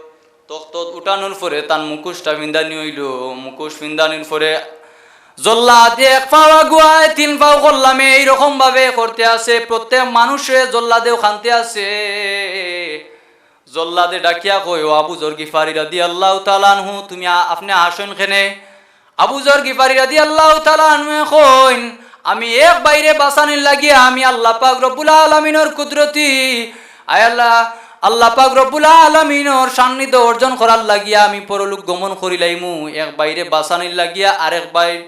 তখ্তত উঠানোর পরে তান মুখোশটা ফিন্দানি অইলো, মুখোশ ফিন্দানির পরে জল্লাদে এক পাও আগুয়ায়, তিন পাও করলামে, এইরকম ভাবে করতে আছে। প্রত্যেক মানুষে জল্লাদেও কানতে আছে। জল্লাদে ডাকিয়া কয়, "ও আবু যর গিফারি রাদিয়াল্লাহু তাআলা আনহু, তুমি আ-, আপনে আছইন কেনে?" আবু যর গিফারি রাদিয়াল্লাহু তাআলা আনহুয়ে কইন, "আমি এক ভাইরে বাঁচানির লাগিয়া আমি আল্লাহ পাক রব্বুল আলামিনর কুদরতি, আয় আল্লাহ, আল্লাহ পাক রব্বুল আলামিনর সান্নিধ্য অর্জন করার লাগিয়া আমি পরলোক গমন করিলাইমু। এক ভাইরে বাঁচানির লাগিয়া আরেক ভাইর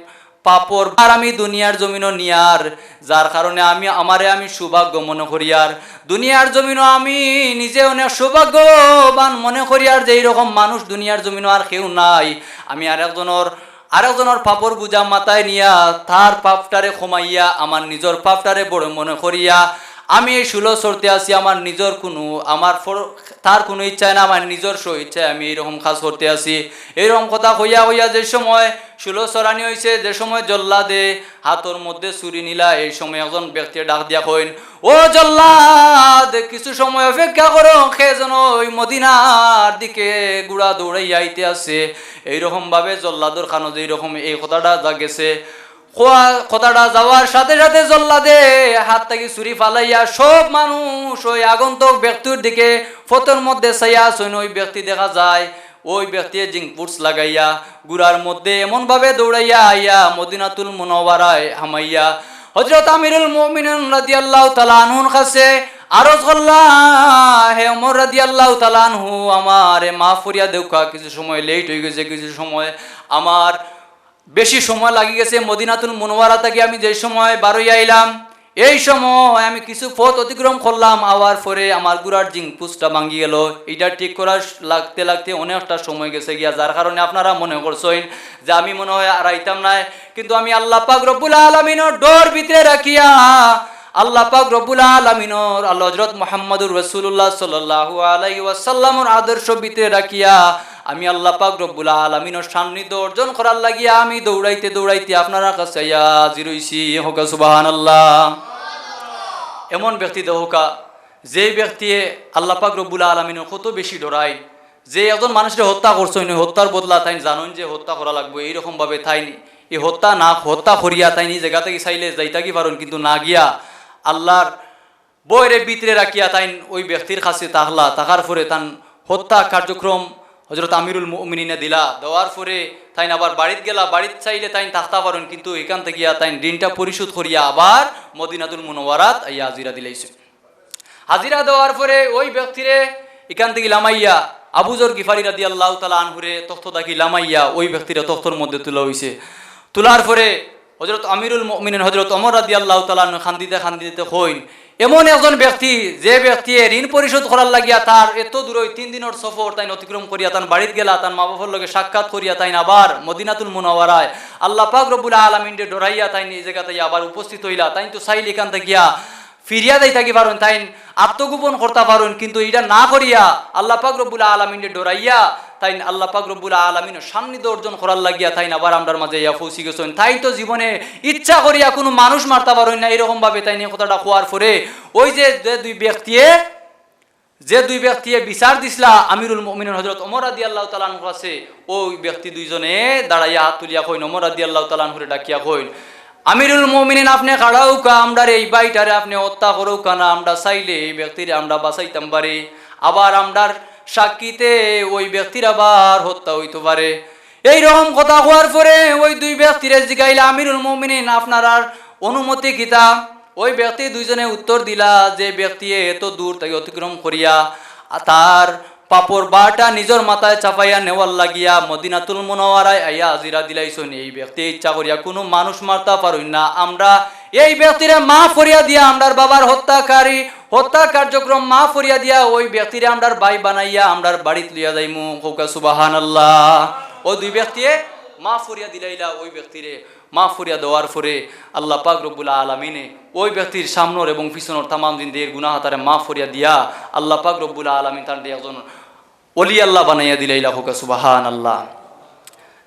পাপর ভার আমি দুনিয়ার জমিনো নিয়ার, যার কারণে আমি, আমারে আমি সৌভাগ্য মনে করিয়ার। দুনিয়ার জমিনো আমি নিজে অনেক সৌভাগ্যবান মনে করিয়ার যে এইরকম মানুষ দুনিয়ার জমিনো আর কেউ নাই। আমি আরেকজনর, আরেকজনর পাপর বুঝা মাথায় নিয়া তার পাপটারে কমাইয়া আমার নিজর পাপটারে বড় মনে করিয়া আমি এই শুলো চড়তে আছি। আমার নিজর কুনু, আমার ফর-, তার কুনু ইচ্ছায় না, আমার নিজস্ব ইচ্ছায় আমি এইরকম কাজ করতে আছি।" এইরকম কথা কইয়া কইয়া যে সময় শুলো চড়ানি অইছে, যে সময় জল্লাদে হাতর মধ্যে ছুরি নিলা, এই সময় একজন ব্যক্তিয়ে ডাক দিয়া কইন, "ও জল্লাদ, কিছু সময় অপেক্ষা করো, কে যেন ওই মদিনার দিকে ঘোড়া দৌড়াইয়া আইতে আছে।" এইরকম ভাবে জল্লাদর কানো যেই রকম এই কথাটা যা গেছে, কোয়া-, কথাটা যাওয়ার সাথে সাথে জল্লাদে হাত থাকি ছুরি ফালাইয়া সব মানুষ ওই আগন্তুক ব্যক্তির দিকে পথর মধ্যে চাইয়া আছইন। ওই ব্যক্তি দেখা যায়, ওই ব্যক্তিয়ে জিংপুস লাগাইয়া ঘোড়ার মধ্যে এমনভাবে দৌড়াইয়া আইয়া মদিনাতুল মুনাওয়ারায় হামাইয়া হযরত আমিরুল মুমিনিন রাদিয়াল্লাহু তাআলা আনহুর কাছে আরজ করলা, "হে ওমর রাদিয়াল্লাহু তাআলা আনহু, আমারে মাফ করিয়া দেউক্কা, কিছু সময় late অই গেছে, কিছু সময় আমার বেশি সময় লাগি গেছে। মদিনাতুল মুনাওয়ারা থাকি আমি যে সময় বারইয়া আইলাম, এই সময় আমি কিছু পথ অতিক্রম করলাম, আওয়ার পরে আমার ঘোড়ার জিংপুসটা ভাঙ্গি গেল। ইটা ঠিক করার লাগতে লাগতে অনেকটা সময় গেছে গিয়া, যার কারণে আপনারা মনে করছইন যে আমি মনে হয় আর আইতাম নায়, কিন্তু আমি আল্লাহ পাক রব্বুল আলামিনর ডর ভিতরে রাখিয়া, আল্লাহ পাক রব্বুল আলামিনর, আল্লাহ হযরত মুহাম্মাদুর রাসূলুল্লাহ সাল্লাল্লাহু আলাইহি ওয়াসাল্লামর আদর্শ ভিতরে রাখিয়া আমি আল্লাহ পাক রব্বুল আলামিনর সান্নিধ্য অর্জন করার লাগিয়া আমি দৌড়াইতে দৌড়াইতে আপনারার কাছে আইয়া হাজির অইছি।" কউক্কা সুবহানাল্লাহ। এমন ব্যক্তি দেখউক্কা, যে ব্যক্তিয়ে আল্লাহ পাক রব্বুল আলামিনর কত বেশি ডরাইন, যে একজন মানুষরে হত্যা করছইন, ওই হত্যার বদলা তাইন জানইন যে হত্যা করা লাগবো, এইরকম ভাবে তাইন এই হত্যা না, হত্যা করিয়া তাইন এই জাগা থাকি চাইলে যাইতা কি পারইন, কিন্তু না গিয়া আল্লাহর ভয়রে ভিতরে রাখিয়া তাইন ওই ব্যক্তির কাছে থাকলা, থাকার পরে তান হত্যা কার্যক্রম হযরত আমিরুল মুমিনিনে দিলা, দেওয়ার পরে তাইন আবার বাড়িত গেলা, বাড়িত চাইলে তাইন থাকতা পারইন, কিন্তু এখান থাকিয়া তাইন ঋণটা পরিশোধ করিয়া আবার মদিনাতুল মুনাওয়ারাত আইয়া হাজিরা দিলাইছে। হাজিরা দেওয়ার পরে ওই ব্যক্তিরে এখান থাকি লামাইয়া, আবু যর গিফারি রাদিয়াল্লাহু তাআলা আনহুরে তখ্ত থাকি লামাইয়া ওই ব্যক্তিরে তখ্তর মধ্যে তুলা অইছে। তুলার পরে হযরত আমিরুল মুমিনিন হযরত ওমর রাদিয়াল্লাহু তাআলা আনহু কান্দিতে কান্দিতে কইন, এমন একজন ব্যক্তি, যে ব্যক্তিয়ে ঋণ পরিশোধ করার লাগিয়া তার এত দূরই তিন দিনর সফর তাইন অতিক্রম করিয়া তান বাড়িত গেলা, তান মা বাপর লগে সাক্ষাৎ করিয়া তাইন আবার মদিনাতুল মুনাওয়ারায় আল্লাহ পাক রব্বুল আলামিনরে ডরাইয়া তাইন এই জাগাত আইয়া আবার উপস্থিত অইলা, তাইন তো চাইলে এখান থাকিয়া ফিরিয়া যাইতা কি পারইন, তাইন আত্মগোপন করতা পারইন, কিন্তু ইটা না করিয়া আল্লাহ পাক রব্বুল আলামিনরে ডরাইয়া তাইন আল্লাহ পাক রব্বুল আলামিনর সান্নিধ্য অর্জন করার লাগিয়া তাইন আবার আমরার মাঝে আইয়া পৌঁছি গেছইন। তাইন তো জীবনে ইচ্ছা করিয়া কুনু মানুষ মারতা পারইন না, এইরকম ভাবে তাইন এই কথাটা কওয়ার পরে ওই যে, যে দুই ব্যক্তিয়ে, যে দুই ব্যক্তিয়ে বিচার দিছলা আমিরুল মুমিনিন হযরত ওমর রাদিয়াল্লাহু তাআলা আনহুর কাছে, ওই ব্যক্তি দুইজনে দাঁড়াইয়া হাত তুলিয়া কইন, ওমর রাদিয়াল্লাহু তাআলা আনহুরে ডাকিয়া কইন, "আমিরুল মুমিনিন, আপনে খাড়া অউক্কা, আমরার এই ভাইটারে আপনে হত্যা করউক্কা না, আমরা চাইলে এই ব্যক্তিরে আমরা বাঁচাইতাম পারি, আবার আমরার সাক্ষীতে ওই ব্যক্তির আবার হত্যা অইতো পারে।" এই রকম কথা কওয়ার পরে ওই দুই ব্যক্তিরে জিগাইলা, "আমিরুল মুমিনিন, আপনারার অনুমতি কিতা?" ওই ব্যক্তি দুইজনে উত্তর দিলা যে ব্যক্তিয়ে এত দূর থাকি অতিক্রম করিয়া তার পাপর ভারটা নিজর মাথায় চাপাইয়া নেওয়ার লাগিয়া মদিনাতুল মুনাওয়ারায় আইয়া হাজিরা দিলাইছইন, এই ব্যক্তি ইচ্ছা করিয়া কুনু মানুষ মারতা পারইন না। আমরা এই ব্যক্তিরে মাফ করিয়া দিয়া আমরার বাবার হত্যাকারী, হত্যার কার্যক্রম মাফ করিয়া দিয়া ওই ব্যক্তিরে আমরার ভাই বানাইয়া আমরার বাড়িত লইয়া যাইমু। কউক্কা সুবহানাল্লাহ। ওই দুই ব্যক্তিয়ে মাফ করিয়া দিলাইলা ওই ব্যক্তিরে। মাফ করিয়া দেওয়ার পরে আল্লাহ পাক রব্বুল আলামিনে ওই ব্যক্তির সামনর এবং পিছনর তামাম জিন্দেগির গুনাহ তারে মাফ করিয়া দিয়া আল্লাহ পাক রব্বুল আলামিন তানরে একজন ওলি আল্লাহ বানাইয়া দিলাইলা। কউক্কা সুবহানাল্লাহ।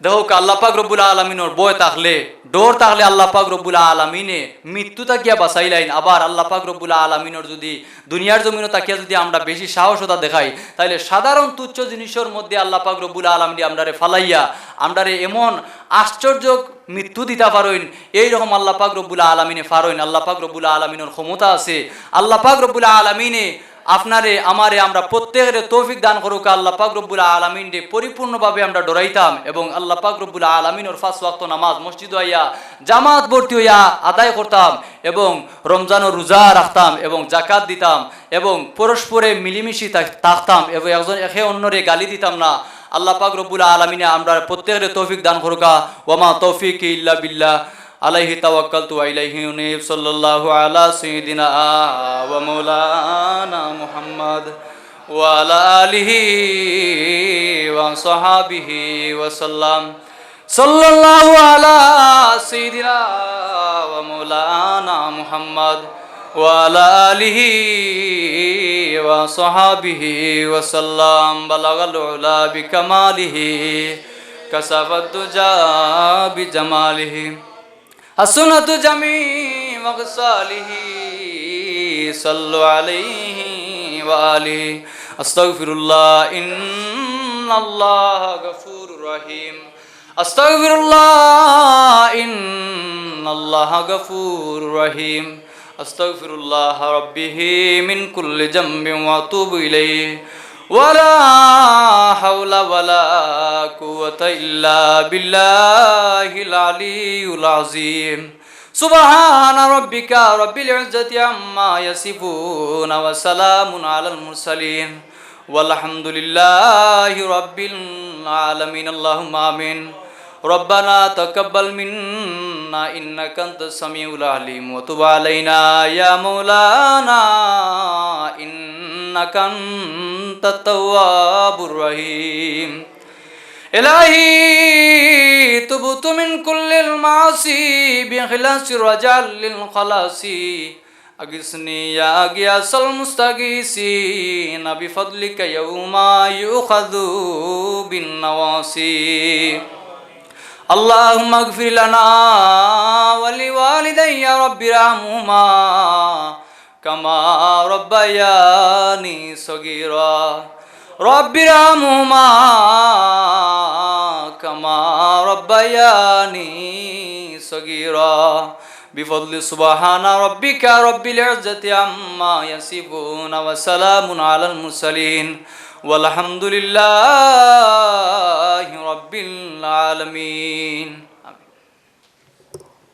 দেখউক্কা, আল্লাহ পাক রব্বুল আলামিনর ভয় থাকলে, ডর থাকলে আল্লাহ পাক রব্বুল আলামিনে মৃত্যু থাকিয়া বাঁচাইলাইন। আবার আল্লাহ পাক রব্বুল আলামিনর যুদি দুনিয়ার জমিনো থাকিয়া যুদি আমরা বেশি সাহসতা দেখাই, তাইলে সাধারণ তুচ্ছ জিনিসর মধ্যে আল্লাহ পাক রব্বুল আলামিনে আমরারে ফালাইয়া আমরারে এমন আশ্চর্য মৃত্যু দিতা পারইন, এই রকম আল্লাহ পাক রব্বুল আলামিনে পারইন। আল্লাহ পাক রব্বুল আলামিনর ক্ষমতা আছে। আল্লাহ পাক রব্বুল আলামিনে আপনারে, আমারে, আমরা প্রত্যেকরে তৌফিক দান করউক্কা। আল্লাহ পাক রব্বুল আলামিনরে পরিপূর্ণভাবে আমরা ডরাইতাম এবং আল্লাহ পাক রব্বুল আলামিনর পাঁচ ওয়াক্ত নামাজ মসজিদো আইয়া জামাত ভর্তি অইয়া আদায় করতাম এবং রমজানর রোজা রাখতাম এবং জাকাত দিতাম এবং পরস্পরে মিলিমিশি থাক-, থাকতাম এবং একজন একে অন্যরে গালি দিতাম না। আল্লাহ পাক রব্বুল আলামিনে আমরা প্রত্যেকরে তৌফিক দান করউক্কা। ওয়ামা তৌফিকি ইল্লা বিল্লাহ, আলাইহি তাওয়াক্কালতু ওয়া ইলাইহি উনীব। সাল্লাল্লাহু আলা সাইয়্যিদিনা ওয়া মাওলানা মুহাম্মদ ওয়া আলা আলিহি ওয়া সাহাবিহি ওয়া সাল্লাম। সাল্লাল্লাহু আলা সাইয়্যিদিনা ওয়া মাওলানা মুহাম্মদ ওয়া আলা আলিহি ওয়া সাহাবিহি ওয়া সাল্লাম। বালাগাল উলা বিকামালিহি, কাশাফাদ দুজা বিজামালিহি, হাসুনাত জামিউ খিসালিহি, সাল্লু আলাইহি ওয়া আলিহি। আস্তাগফিরুল্লাহ, ইন্নাল্লাহা গাফুরুর রহিম। আস্তাগফিরুল্লাহ, ইন্নাল্লাহা গাফুরুর রহিম। আস্তাগফিরুল্লাহ রাব্বি মিন কুল্লি যামবিন ওয়া আতুবু ইলাইহি। ওয়ালা হাওলা ওয়ালা কুওয়াতা ইল্লা বিল্লাহিল আলিয়্যিল আযীম। সুবহানা রাব্বিকা রাব্বিল ইজ্জাতি আম্মা ইয়াসিফুন ওয়া সালামুন আলাল মুরসালিন। ওয়ালহামদুলিল্লাহি রাব্বিল আলামিন। আল্লাহুম্মা আমিন। রব্বানা তাকাব্বাল মিন্না ইন্নাকা আনতাস সামিউল আলিম ওয়া তুব আলাইনা ইয়া মাওলানা ইন্নাকা আনতাত তাওয়াবুর রহিম। ইলাহি তুবতু মিন কুল্লিল মাআসি বিইখলাসি রাজাল লিল খালাসি। أغثني يا غياث المستغيثين بفضلك يوم يؤخذ بالنواصي. اللهم اغفر لنا ولوالدي رب ارحمهما كما ربياني صغيرا. رب ارحمهما كما ربياني صغيرا. بفضل سبحان ربك رب العزة عما يصفون وسلام على المرسلين والحمد لله رب العالمين.